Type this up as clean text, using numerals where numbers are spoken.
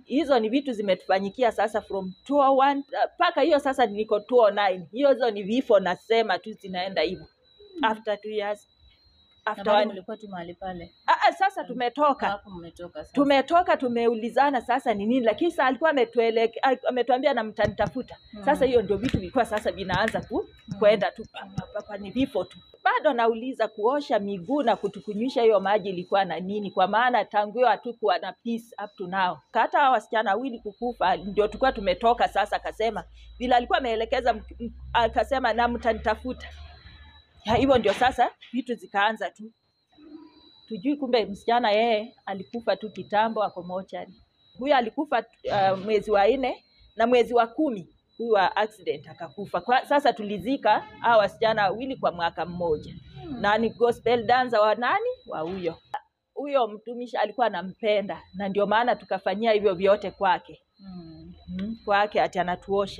Hizo ni vitu zimetufanyikia sasa from 201 mpaka hiyo sasa niko 209. Hiyo hizo ni vifo nasema tu zinaenda hivyo. After 2 years, Na after bado one. mlikuwa tu mahali pale? Ah, ah, sasa tumetoka. Hapo mmetoka sasa. Tumetoka, tumeulizana sasa ni nini, lakini sasa alikuwa ametuambia na mtanitafuta. Sasa hiyo ndio vitu vilikuwa sasa vinaanza kwenda tu pa, pa, pa, pa, ni vifo tu. Bado nauliza kuosha miguu na kutukunywisha hiyo maji ilikuwa na nini, kwa maana tangu hiyo hatukuwa na peace up to now. Hata hawa wasichana wawili kukufa ndio tulikuwa tumetoka sasa, akasema vile alikuwa ameelekeza, akasema na mtanitafuta. Ya, hivyo ndio sasa vitu zikaanza tu tujui, kumbe msichana yeye alikufa tu kitambo, ako mochari. Huyu alikufa mwezi wa 4 na mwezi wa 10 huyu wa accident akakufa. Kwa sasa tulizika hawa wasichana wawili kwa mwaka mmoja. Na ni gospel dancer wa nani wa huyo huyo mtumishi alikuwa anampenda, na ndio maana tukafanyia hivyo vyote kwake. Kwake ati anatuosha.